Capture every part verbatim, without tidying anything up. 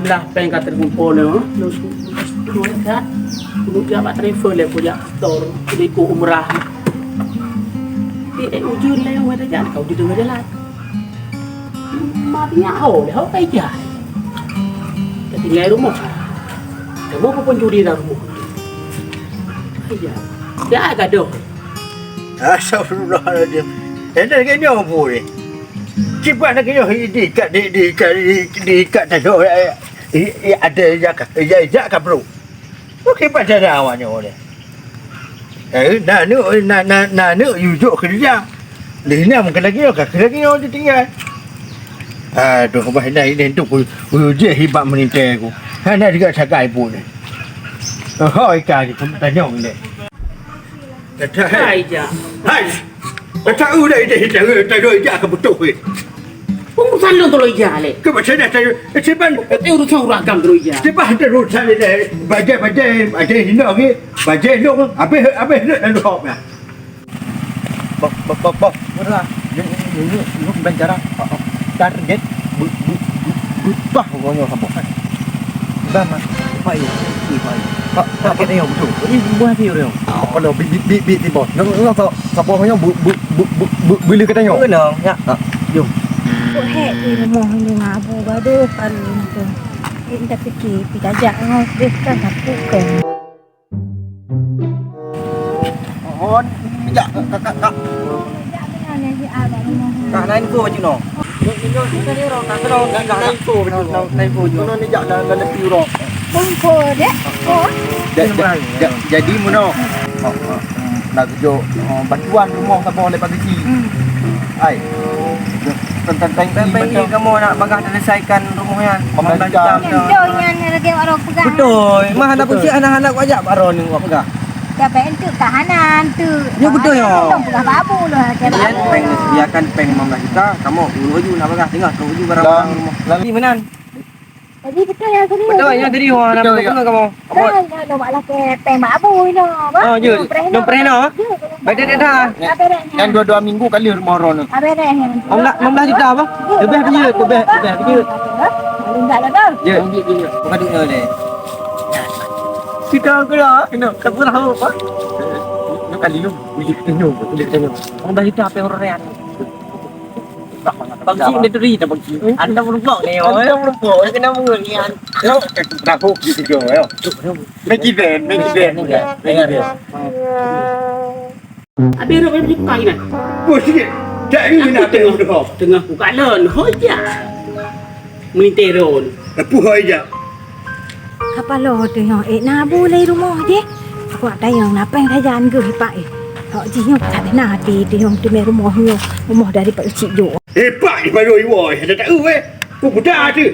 Lah péng ka teukumpul nyoe, lôn su-, su-, su-, jak. Lôn jak bak travel lé, kujak store, kujak ikut umrah. Di, eh, ujeuen lé, wéh, tajak, kau di tengah jalan. Mak nyak ho lé, ho kai jak. Ka tinggai rumoh. Kamoe pun pencuri lam rumoh. Kai jak. Jak gadoh. Astagfirullahaladzim. Dah lagèe nyoe peue ni? Kiban lagèe nyoe diikat, di, diikat, di, diikat tadoe, eh, eh, eh, ada jak, jak, jak ka bro. Oke, pacara awak nyoe deh. Eh, na neuk, na, na, na neuk yue jok keureuja. Lheuh nyan mungken lagèe nyoe, ka lagèe nyoe ditinggai. Aduh, bah, na ini tu ku, ku jeh hibat meulintèe ku. Hana juga sagai pun. Hoi, ka di tanyong deh. Hai, ja. Hai. Kata udah ide ide ide ide ija ke betul weh. Urusan lu tu lo ija le. Ke macam dah tanya. Eh, siapa? Eh, urusan uragam tu lo ija. Siapa ada urusan ide? Bajai bajai bajai hina ke? Bajai lu habis habis lu lalu hok dah. Bok bok bok bok. Murah. Ini ini ini bancara. Target bu bu bu butah pokoknya sama. Dah mah. Pak ya. Pak ya. Pak pakai dia betul. Ini buah sih orang. Kalau bi bi bi bi tiba. Nak nak tak tak apa namanya bu bu bu bu bu boleh kata nyo. Kena ya. Ha. Jom. Kok hek di rumah ni ngabu gaduh kan tu. Kita fikir, kita jak ngau deh kan aku kan. Oh, bijak, Kak, Kak, Kak. Kak, na info cit noh. Kak, na info cit noh. Na info cit noh. Info je. Info dek. Oh. Ja-, ja-, ja-, jadi meunoe. Oh, oh, hmm, nak geujok, oh, bantuan rumoh saboh lé Pak Geuchik. Hmm. Ai. Tentang tanki. Bagi kamu nak bagah selesaikan rumoh nyan. Pembelah hitam. Nyan, nyan lagi orang pegang. Betul. Mah anak kucing, anak-anak ku ajak Pak Ron ni buat pegang. Ya, baik entuk tahanan tu. Ya, betul, ya. Belum pegang babu lah, saya babu. Peng, sediakan peng lima belas juta, kamu urus aju nak bagah tengah, terus aju barang-barang rumah. Lalu, lalu. Jadi, betul ya, serius. Betul ya, serius. Betul ya. Kamu. Kan, nak nak malah ke peng babu ni, apa? Oh, ya. Belum pernah, no? Ya, belum pernah. Baik, dah, dah. Apa dah? Yang dua-dua minggu kali rumah orang ni. Apa dah? Lima belas, lima belas juta apa? Ya. Lebih apa ya? Lebih, lebih apa ya? Enggak lah, dah. Ya. Bukan duit dia. Kita ke lah, kena, tak pernah apa. Nak kali lu, ujuk tanya, ujuk tanya. Orang dah hitam apa orang yang. Bang Cik dia teri dah Bang Cik. Anda merumpok ni, oh. Anda merumpok, kena mengut ni. Yo, dah kok gitu jo, yo. Make event, make event. Make event. Habis rot habis kai nah. Bos sikit. Tak ni nak tengah, tengah ku kalon. Hoi ja. Melinteh ron. Apa hoi ja? Kapalo teuh nyoe, eh, na bu lé rumoh jih. Aku nak tanyong, na péng sajan geuh ipak, eh. Hok jih nyoe, tak na hati teuh nyoe, teumé rumoh nyoe, rumoh dari Pak Cik Jok. Eh, pak, ibaroe iwoe, hana taeu, eh. Peue buta teuh.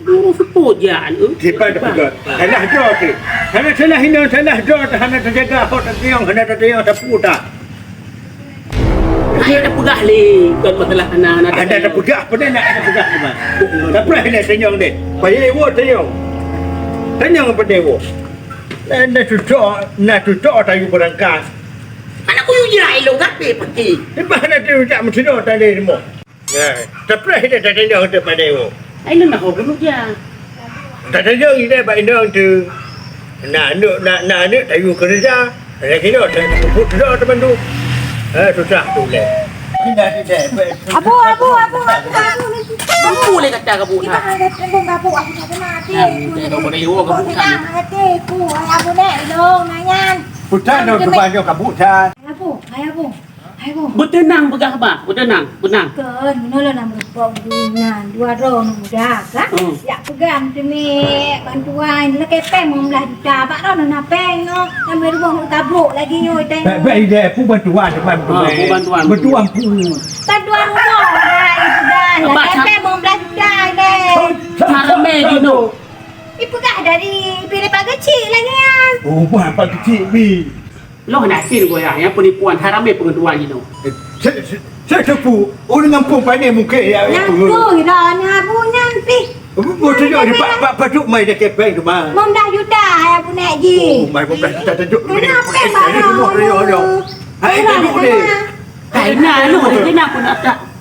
Guru seupôt jan, eh. Sipat dah peugah. Salah droe teuh. Hana salah inong, salah droe teuh, hana tajaga, hok tatanyong, hana tatanyong, tapeue that. Hai dah peugah lé, kon masalah hana, hana. Ada dah peugah, apa dia nak ada peugah tu, Bang? Tapi ada tanyong deh. Payah iwoe tanyong. Tanyong apa dia iwoe? Nah, nah tutok, nah tutok tayu berangkas. Anak kuyu je lah elok gape pati. Lepas nak tu tak mesti dah tadi semua. Ya, tapi dah tak tanyong tu pada iwoe. Ai lôn na ho bunoe ja. Tanyong ide bak inong tu. Na aneuk, na, na aneuk tayu keureuja. Lagi nyoe, ta-, puput droe teuma tu. Eh, susah tu lé. Abu, abu, abu, abu, abu. Abu lé kata kabu na. Kita ada tembung kabu, aku tak kenal hati. Nah, kita dah boleh iwoe kabu na. Hati ku, hai abu nek, ilong, nanyan. Putan dong, cuba nyoe kabu tan. Hai abu, hai abu. Hai abu. Beuteunang peugah bah, beuteunang, beunang. Kon, meunoe lôn na meureumpok guru nyan, dua droe aneuk muda, kan? Hmm. Jak peugah meuteumé bantuan, lakèe péng lima belas juta, bak droeneuh na péng nyoe, sampai rumoh tabrok lagi nyoe, tengok. Bèk, bèk, ideh, peue bantuan, teuma. Ah, peue bantuan. Bantuan peue? Bantuan rumoh, hai, peugah, lakèe péng lima belas juta, ideh. Ramé jinoe. Ipeugah dari pih Pak Geuchik lagèe nyan. Oh, bukan Pak Geuchik, Bi. Loh, na cit goyang, nyang peunipuan, haram mé peungetuan jinoe. Eh, se-, se-, se-, seupôt, ureueng gampông pané mungken ya, ya, peungeut. Nyan tu, dah, nyan abu nyan pih. Abu, abu tu jadi, Pak, Pak, Pak Duk mai dah kepeng tu, Bang. Lima belas juta, ya, abu naik ji. Oh, mai lima belas juta tu, Duk. Kena peng, Bang. Hai, Duk, deh. Hai, nah, lu, dia kena aku nak tak.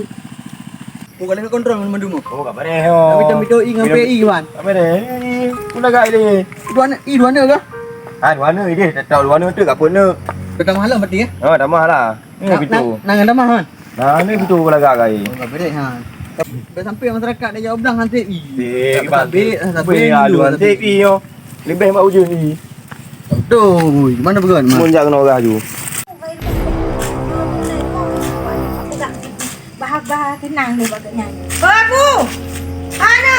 tu. Bukan lagi kontrol mandum. Oh, tak boleh, oh. Tapi tembito i ngampe i, Wan. Tak boleh. Pula gak ini. Dua aneuk, i dua aneuk kah? Ah, dua aneuk i deh, tak tahu dua aneuk tu, tak apa aneuk. Dah tamah lah berarti, ya? Oh, tamah lah. Ni Nang, pintu. Nang, nang tamah, Wan. Nah, ni pintu belagak kai. Oh, tak boleh, ha. Dah sampai masyarakat dah jawab blang nanti. Eh, tak sabit, tak sabit. Aduh, nanti pi yo. Lebih mak ujeuen ni. Betul. Mana pegan, Mak? Mun jak kena orang ju. Bah, bah, tenang deh bak nyan. Oh, Abu! Anu!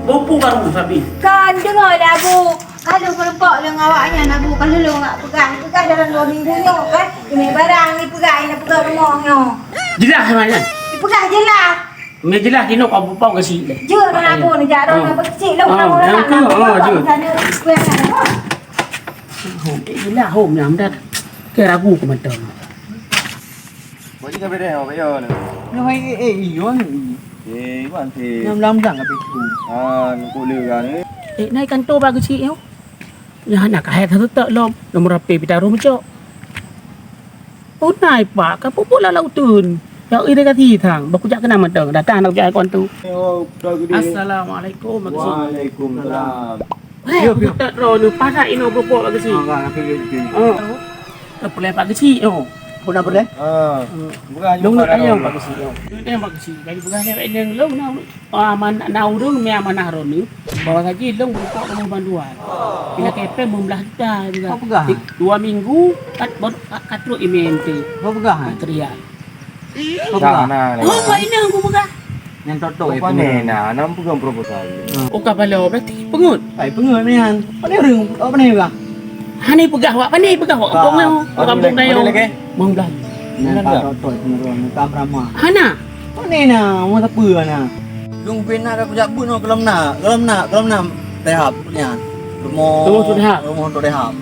Bopu baru sapi. Kan dengar lah, Abu. Kalau meureumpok lé ngon awaknyan, Abu, kalau lôn ngak peugah, peugah dalam dua minggu nyoe kan. Ini barang ni peugah, ini peugah rumoh nyoe. Jeulaih, Mak, nyan? Peugah jeulaih. Meujeulaih kinoe kau bupau geuchik lé. Jeuet, Mak, Abu, ni jak droe nyan peucit lôn, kamoe nyang tu, oh, jeuet. Hom, eh, jeulaih, hom, nyang dah. Ke ragu ku mantong. Buat je sampai dah, Pak Yon. Nyoe hai, eh, eh, Yon. Eh, Iwan, eh. Nyang blang-blang habis tu. Ah, nunggu le kan, eh. Eh, nai kantor bak geuchik nyoe. Nyan hana kahai satu tok lom. Nomor H P pita roh meucok. Oh, nai, Pak, ka pupuk lam lauteun. Yak iri kati thang, bak kujak keunan mantong. Datang nak kujak kon tu. Oh, tok gede. Assalamualaikum, Mak Geuchik. Waalaikumsalam. Hei, yo, yo. Buta droe ni, pasak inoe beureumpok bak geuchik. Ah, kan, aku gede. Oh. Peureulèe bak geuchik, oh. Pernah peureulèe? Ah. Dong nak tanya bak geuchik, oh. Dong tanya bak geuchik. Jadi peugah lé bak inong lôn na, ah, man-, na ureueng mi amanah droeneuh. Bahwa saji lôn beureumpok kamoe bantuan. Pina kepeng meublah juta juga. Apa peugah? Dua minggu, kat, kat, kat trok email tu. Apa peugah? Kat teriak. Apa peugah? Nah, nah, nah. Oh, bak inong aku peugah. Nyang tok-tok, eh, pane na, nam peugah proposal. Oh, ka balo, berarti peungeut. Ai peungeut nyan. Pane ureueng, awak pane peugah? Hana peugah, awak pane peugah, awak kampung nyoe. Awak kampung nyoe. Mang Blang. Nyang ka tok-tok, peungeut, nyang ka ramah. Hana. Pane na, mau sapeue na? Lôn bina ka kujak buet nyoe, golom na, golom na, golom na rehab nyan. Rumoh, rumoh untuk rehab. Rumoh untuk rehab.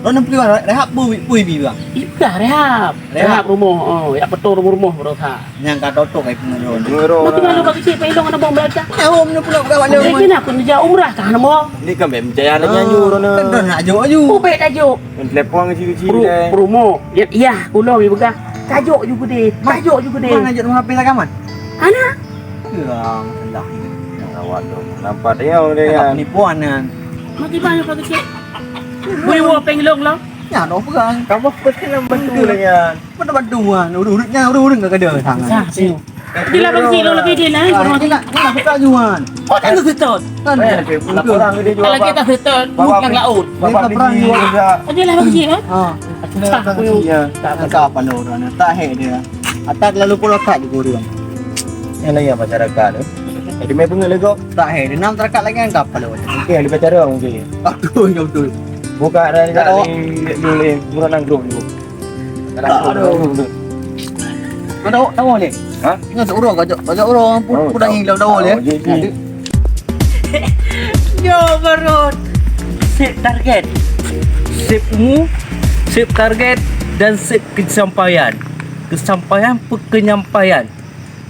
Lôn peugah rehab, bui, bui, bui, bang. Ih, peugah rehab. Rehab. Rehab rumoh, oh, yak beutôi rumoh-rumoh berusaha. Nyang ka tok-tok ai peungeut. Peungeut. Mati malu bagi cik, peilong anak bawang belacan. Nyawom ni pula bukan awak nyawom. Jadi nak pun dia umrah kah nama? Ni kan bek mencaya nak nyanyi orang ni. Kan dah nak jok aju. Oh, bek dah jok. Telepon kecil-kecil. Peru-, perumo. Ya, ya, ulo bi peugah. Kajok ju gede. Kajok ju gede. Mana jok nama H P rakaman? Hana. Ya, masalah. Yang awak tu. Nampak dia orang dia kan. Penipuan kan. Mati banyak bagi cik. Bui wo peng long lah. Ya, no pegang. Kamu pasti nak bantu lah ya. Mana bantuan? Urut-urutnya, urut-urut enggak ada tangan. Sah, sih. Dia lah bagi lo lagi dia lah. Dia nak, dia nak buka juan. Oh, tak ada setot. Kan? Kalau kita setot, bukan laut. Dia tak perang juan. Dia lah bagi, ha? Ha. Kita tak perang juan. Tak apa lo orang. Tak hek dia. Atak lalu pula tak juga orang. Yang lain masyarakat tu. Jadi main bunga lego. Tak hek. Dia enam terakat lagi kan kapal lo. Okey, lebih cara mungkin. Betul, betul. Buka dari tak boleh. Murah nang grup tu. Aduh. Mana awak tahu ni? Ha? Ingat seorang kajak, kajak orang pun, oh, pun dah hilang tahu ni. Oh, ya, ya. Yo, barot. Sip target. Sip umu, sip target dan sip kesampaian. Kesampaian, pekenyampaian.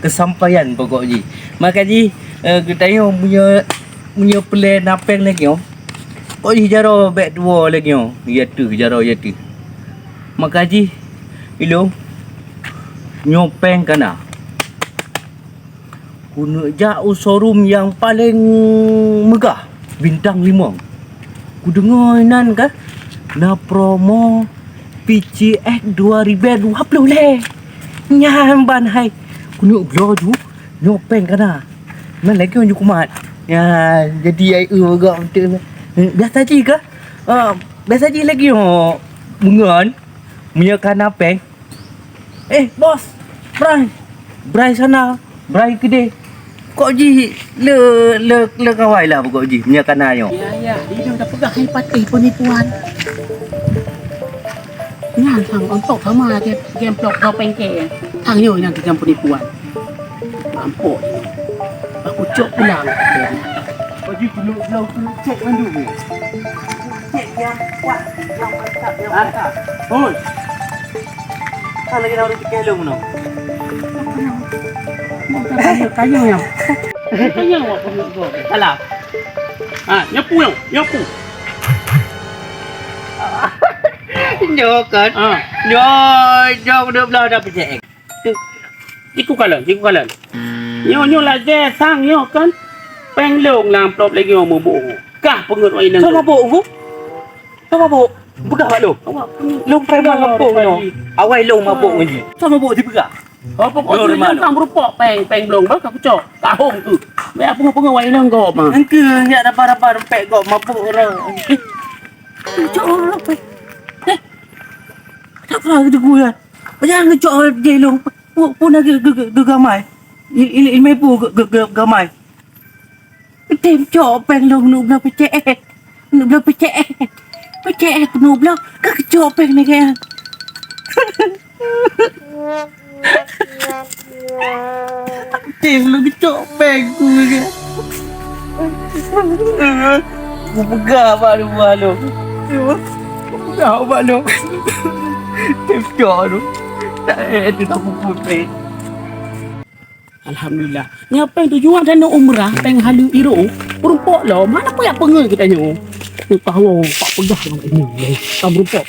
Kesampaian pokok ji. Maka ji, eh, kita yo punya, punya plan apa lagi yo? Kok ji jaro bek dua lagi yo? Ya tu, jaro ya tu. Maka jih ilong nyoe peng kana. Kuneuk jak u showroom nyang paleng meugah, bintang limong. Kudeungoe inan ka na promo P C X dua ribu dua puluh leh. Nyan ban hai kuneuk bloe ju nyoe peng kana. Man lagèe nyoe kumat. Ya, jadi ai eu gak beutôi. Biasa ji ka? Ah, biasa ji lagi nyoe. Meungon meunyoe kana peng. Eh, bos, brai. Brai sana, brai keudeh. Kok ji le, le, le kawai lah pokok ji meunyoe kana nyoe. Ya, ya, di dah peugah hai patéh penipuan. Nyan sang ontok sama game, game plok kau pengke. Sang nyoe nyang keu game penipuan. Mampok. Aku cok pulang. Baju keuneuk blau keuneuk cek mandum ni. Cek yang kuat, yang mantap, yang mantap. Hoi. Kan lagi nak pikir lu meunoe. Kayu, kayu yang. Kayu yang awak perlu tu. Salah. Ha, nyapu yang, nyapu. Nyoe kan. Ha. Nyoe, nyoe dua belah dah pijak. Siku kalon, siku kalon. Nyoe, nyoe lagèe sang nyoe kan. Peng long lam amplop lagi nyoe mabuk. Kah peungeut wai nang. Sama mabuk, Bu? Sama mabuk. Peugah bak long. Long preman kampung nyoe. Awai long mabuk ngon jih. Sama mabuk sipeugah. Oh, pokok long tu preman. Sang beurupok peng, peng long bah ka kucok. Tahong tu. Weh, apa peungeut wai nang gob mah. Engke nyak dapat-dapat rumpek gob mabuk orang. Cok orang apa? Eh. Tak pernah kata gue ya. Jangan ngecok jai long. Pu-, pun lagi ge-, ge-, gegamai. Il-, il-, ilmai pu ge-, ge-, ge-, gamai. Tem cok peng long nuk blah pecek. Nuk blah pecek. Pecek nuk blah. Kecok peng ni kan. Tem lu gecok peng ku ke. Ku peugah bak luwa lu. Ku peugah bak lu. Tem cok lu. Tak eh tu tak puput peng. Alhamdulillah. Nyoe peng tujuan dan umrah peng halu iro. Peurumpok lo, mana pun yang pengen kita nyoe. Nyoe tahu pak peugah dalam ini. Tam rumpok.